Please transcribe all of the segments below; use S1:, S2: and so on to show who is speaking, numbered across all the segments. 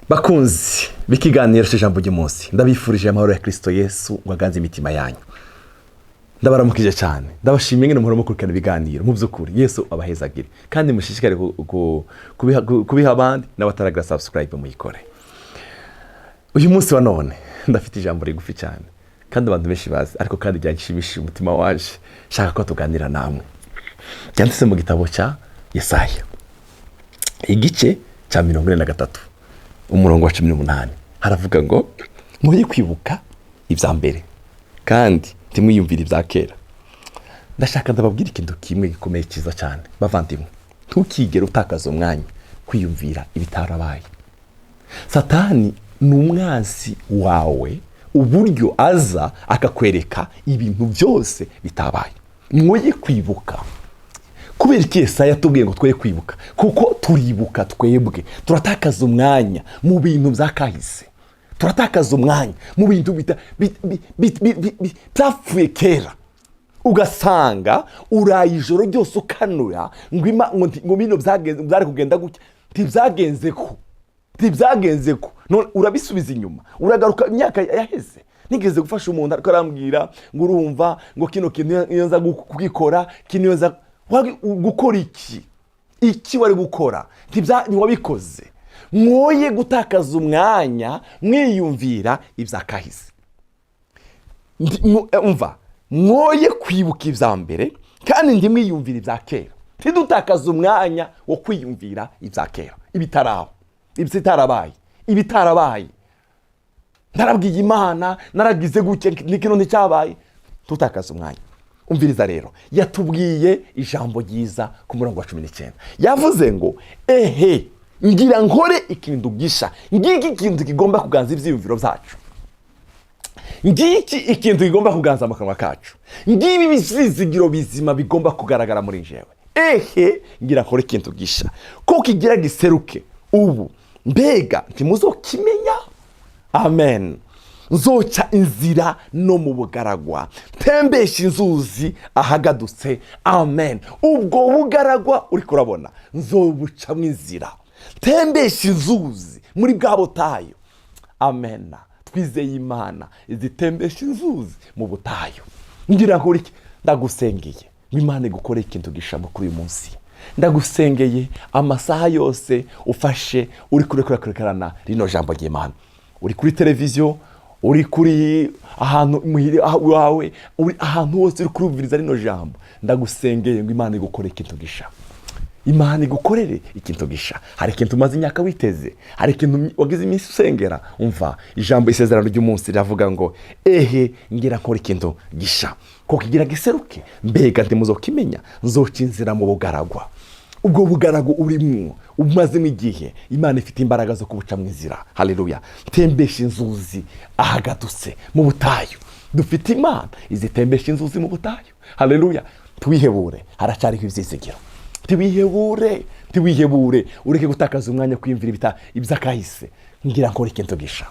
S1: Bakunzi b'ikiganiro cy'ijambo ry'umunsi, ndabifurije amahoro ya Kirisito Yesu ngo aganze imitima yanyu. Ndabaramukije cyane, ndabashimiye ngene muhora mukurikirana ibiganiro. Mu by'ukuri Yesu abahezagire, kandi mushishikare kubiha abandi, n'abataragira subscribe muyikore. Uyu munsi wa none ndafite ijambo rigufi cyane kandi abantu benshi bazi, ariko kandi ryanshimishije umutima waje, shaka ko tuganira namwe. Byanditse mu gitabo cya Yesaya, igice cya 43, umurongo wa 18. Haravuga ngo: "Mwoye kwibuka ibya mbere, kandi ntimwiyumvire ibya kera." Ndashaka ndababwira ikintu kimwe gikomeye, cyiza cyane. Bavandimwe, ntukigere utakaza umwanya kwiyumvira ibitarabaye. Satani ni umwansi wawe, uburyo aza akakwereka ibintu byose bitabaye. Mwoye kwibuka. Kubera iki Yesaya yatubwiye ngo twoye kwibuka? Kuko turibuka, twebwe turatakaza umwanya mu bintu bya kahise, turatakaza umwanya mu bintu byapfuye kera. Ugasanga uraye ijoro ryose ukanura ngo bino byari kugenda gutya, ntibyagenze ko, ntibyagenze ko. None urabisubiza inyuma, uragaruka imyaka yaheze. Nigeze gufasha umuntu, ariko arambwira ngo: "Urumva," ngo, "kino kintu iyo nza kugikora, kino iyo nza." Gukora iki? Iki wari gukora ntiwabikoze. Mwoye gutakaza umwanya mwiyumvira ibya kahise. Umva, mwoye kwibuka ibya mbere, kandi ntimwiyumvire ibya kera. Ntidutakaze umwanya wo kwiyumvira ibya kera, ibitaraba, ibitarabaye, ibitarabaye. Narabwiye Imana, naragize gutya, ni kino nticyabaye. Tutakaze umwanya. Umviriza rero, yatubwiye ijambo ryiza ku murongo wa 19. Yavuze ngo: "Ehe, ngira nkore ikintu gisha." Ngiki ikintu kigomba kuganza ibyiyumviro byacu, ngiki ikintu kigomba kuganza mu kanwa kacu, ngibi ibizizigiro bizima bigomba kugaragara muri njyewe. "Ehe, ngira nkore ikintu gisha, ko kigira giseruke ubu, mbega ntimuzokimenya?" Amen. "Nzoca inzira no mu bugaragwa, ntembesha inzuzi ahagadutse." Amen. Ubwo bugaragwa uri kurabona, nzobucamo inzira, ntembesha inzuzi muri bwa butayu. Amen. Twizeye Imana izitembesha inzuzi mu butayu. Ngira ngo iki, ndagusengeye ngo Imana igukore ikintu gishamo kuri uyu munsi. Ndagusengeye amasaha yose ufashe uri kure kurakurikirana rino jambo ry'Imana, uri kuri televiziyo, uri kuri ahantu muhira iwawe, uri ahantu hose uri kurumviriza rino jambo, ndagusengeye ngo Imana igukore ikintu gisha, Imana igukorere ikintu gisha. Hari ikintu umaze imyaka witeze, hari ikintu wagize iminsi usengera. Umva ijambo, isezerano ry'umunsi riravuga ngo: "Ehe, ngira nkora ikintu gisha, ko kigira giseruke, mbega ntimuzokimenya? Nzoca inzira mu bugaragwa." Ubwo bugaragwa urimwo umazemo igihe, Imana ifite imbaraga zo kubuca mu inzira. Haleluya. Tembesha inzuzi ahagadutse mu butayu. Dufite Imana izitembesha inzuzi mu butayu. Haleluya. Twihebure, haracyariho ibyizigiro. Ntiwihebure, ntiwihebure, ureke gutakaza umwanya kwiyumvira iby'akahise. Ngira nkora ikintu gisha.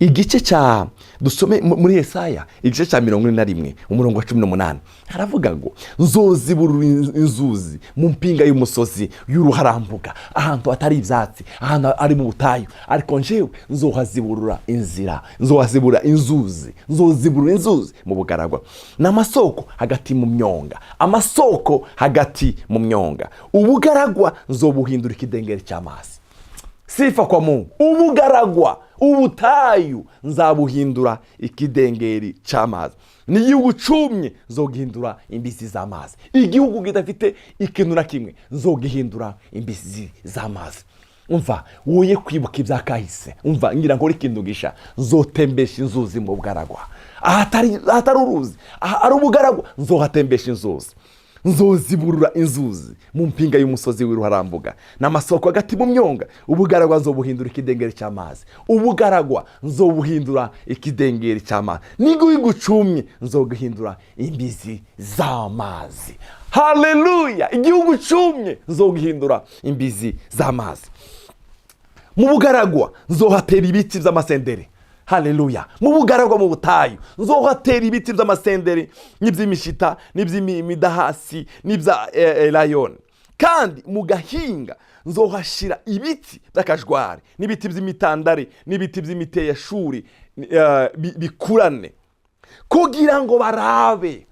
S1: Igice cya dusome muri Yesaya, igice cya 41, umurongo wa 18, haravuga ngo: "Nzoziburura inzuzi mu mpinga y'umusozi y'uruharambuga." Ahantu hatari ibyatsi, ahantu ari mu butayu, ariko njyewe nzohaziburura inzira, nzohazibura inzuzi, nzoziburura inzuzi mu bugaragwa, n'amasoko hagati mu myonga, amasoko hagati mu myonga. Ubugaragwa nzobuhindura ikidengeri cy'amazi. Sifa kwa Mungu. Ubugaragwa, ubutayu, nzabuhindura ikidengeri cy'amazi, n'igihugu cumye nzogihindura imbizi z'amazi. Igihugu kidafite ikintu na kimwe nzogihindura imbizi z'amazi. Umva, woye kwibuka ibya kahise. Umva, ngira ngo ikintu gisha, nzotembesha inzuzi mu bugaragwa. Ahatari uruzi, ahari ubugaragwa, nzohatembesha inzuzi. "Nzoziburura inzuzi mu mpinga y'umusozi w'iruharambuga, n'amasoko hagati mu myonga. Ubugaragwa nzobuhindura ikidengeri cy'amazi, ubugaragwa nzobuhindura ikidengeri cy'amazi, n'igihugu cumye nzoguhindura imbizi z'amazi." Haleluya. Igihugu cumye nzoguhindura imbizi z'amazi. Mu bugaragwa nzohatera ibiti by'amasenderi. Haleluya. Mu bugaragwa, mu butayu, nzohatera ibiti by'amasenderi n'iby'imishita n'iby'imidahasi n'ibya elayoni. Kandi mu gahinga nzohashira ibiti by'akajwari n'ibiti by'imitandari n'ibiti by'imiteyashuri bikurane, kugira ngo barabe.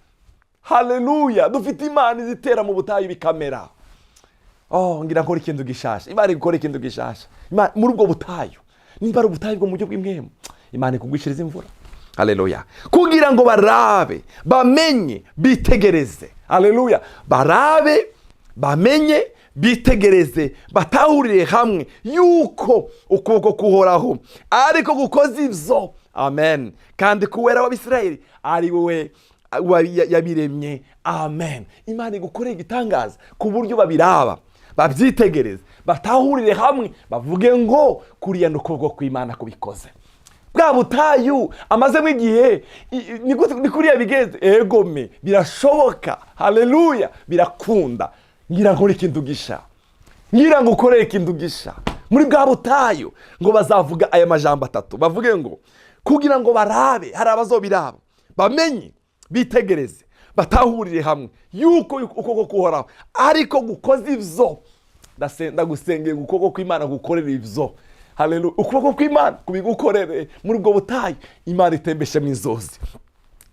S1: Haleluya! Dufite Imana izitera mu butayu bikamera. Oh, ngira nkora ikintu gishasha. Imana ikora ikintu gishasha. Muri ubwo butayu, nimba ari ubutayu bwo mu buryo bw'impwemu, Imana ikugwishiriza imvura. Haleluya! Kugira ngo barabe, bamenye, bitegereze. Haleluya! Barabe, bamenye, bitegereze, batahurire hamwe yuko ukuboko kuhoraho ariko gukoze ibyo. Amen. Kandi kuwera w'Abisirayeli ari we yabiremye. Amen. Imana igukoreye igitangaza ku buryo babiraba, babyitegereze, batahurire hamwe, bavuge ngo kuriya ni ukuboko kw'Imana kubikoze. Bwa butayu amazemo igihe, ni kuriya bigenze. Egome, birashoboka. Haleluya! Birakunda. Ngira nkore ikintu gisha, ngira ngo ukorere ikintu gisha muri bwa butayu. Ngo bazavuga aya majambo atatu, bavuge ngo kugira ngo barabe. Hari abazobiraba, bamenye, bitegereze, batahurire hamwe yuko ukuboko kuhoraho ariko gukoze ibyo. Ndagusengeye ngo ukuboko kw'Imana gukorere ibyo. Haleluya! Ukuboko kw'Imana kubigukorere muri ubwo butayu. Imana itembeshemo inzozi,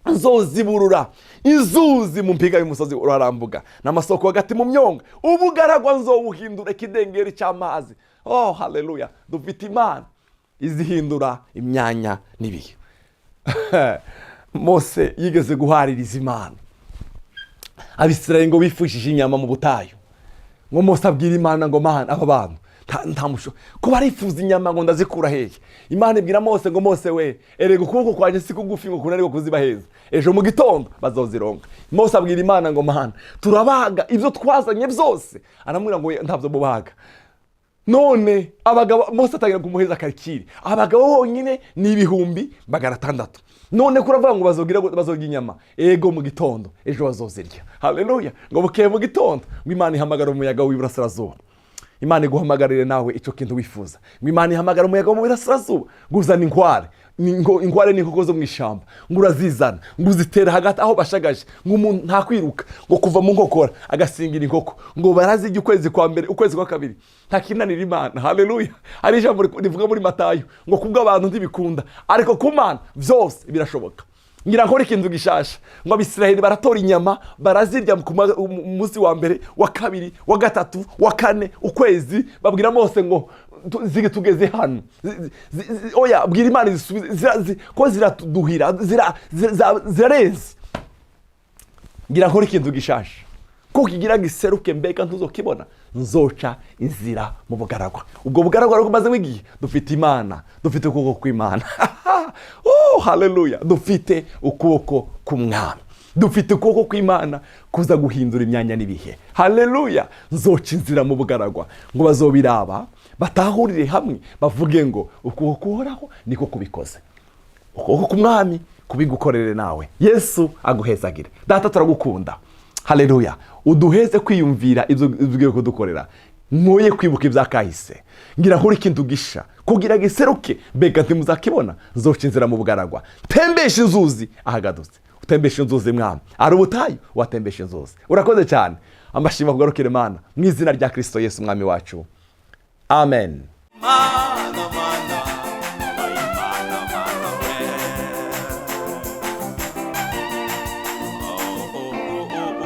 S1: nzoziburura inzuzi mu mpinga y'umusozi urarambuga n'amasoko hagati mu myonga. Ubugaragwa nzowuhindura ikidengeri cy'amazi. Oh, haleluya! Dufite Imana izihindura imyanya n'ibihe. Mose yigeze guhaririza Imana. Abisirayeli ngo bifujije inyama mu butayu. Ngo Mose abwira Imana ngo: "Mana, aba bantu nta musho ko barifuza inyama, ngo ndazikura hehe?" Imana ibwira Mose ngo: "Mose we, erega ukuboko kwanjye si kugufi ngo kunanirwe kuzibaheza. Ejo mu gitondo bazozironka." Mose abwira Imana ngo: "Mana, turabaga ibyo twazanye byose?" Aramubwira ngo: "Ntabyo mubaga." None abagabo, Mose atangira kumuheza karikiri, abagabo bonyine ni 600,000. None ko uravuga ngo bazogira, bazorya inyama? Ego, mu gitondo ejo bazozirya. Haleluya! Ngo bukeye mu gitondo, ngo Imana ihamagara umuyaga w'iburasirazuba. Imana iguhamagarire nawe icyo kintu wifuza. Ngo Imana ihamagara umuyaga wo mu burasirazuba, ngo uzane inkware. Inkware ni inkoko zo mu ishyamba. Ngo urazizana, ngo uzitera hagati aho bashagaje, ngo umuntu ntakwiruka, ngo kuva mu nkokora agasingira inkoko, ngo barazirya ukwezi kwa mbere, ukwezi kwa kabiri. Ntakinanira Imana. Haleluya! Hari ijambo rivuga muri Matayo ngo kubw'abantu ntibikunda, ariko ku Mana byose birashoboka. Ngira nkore ikintu gishasha. Ngo Abisiraheli baratora inyama, barazirya ku munsi wa mbere, wa kabiri, wa gatatu, wa kane, ukwezi. Babwira Mose ngo zige tugeze hano. Oya, bwira Imana zisubize ko ziraduhira, zirarenze. Ngira nkore ikintu gishasha ko kigira giseruke, mbega ntuzokibona? Nzoca inzira mu bugaragwa. Ubwo bugaragwa rero bumazemo igihe, dufite Imana, dufite ukuboko kw'Imana. Oh, haleluya! Dufite ukuboko k'Umwami, dufite ukuboko kw'Imana kuza guhindura imyanya n'ibihe. Haleluya! Nzoca inzira mu bugaragwa. Ngo bazobiraba, batahurire hamwe, bavuge ngo ukuboko kuhoraho niko kubikoze. Ukuboko k'Umwami kubigukorere nawe. Yesu aguhezagire. Data, turagukunda. Haleluya! Uduheze kwiyumvira ibyo ugiye kudukorera. Nkoye kwibuka ibya kahise. Ngira nkore ikintu gisha kugira giseruke, mbega ntimuzakibona? Nzoca inzira mu bugaragwa, tembesha inzuzi ahagadutse. Utembesha inzuzi, Mwami. Ari ubutayu, watembesha inzuzi. Urakoze cyane. Amashimwe akugarukire, Mana, mu izina rya Kirisito Yesu Umwami wacu. Amen.
S2: Ma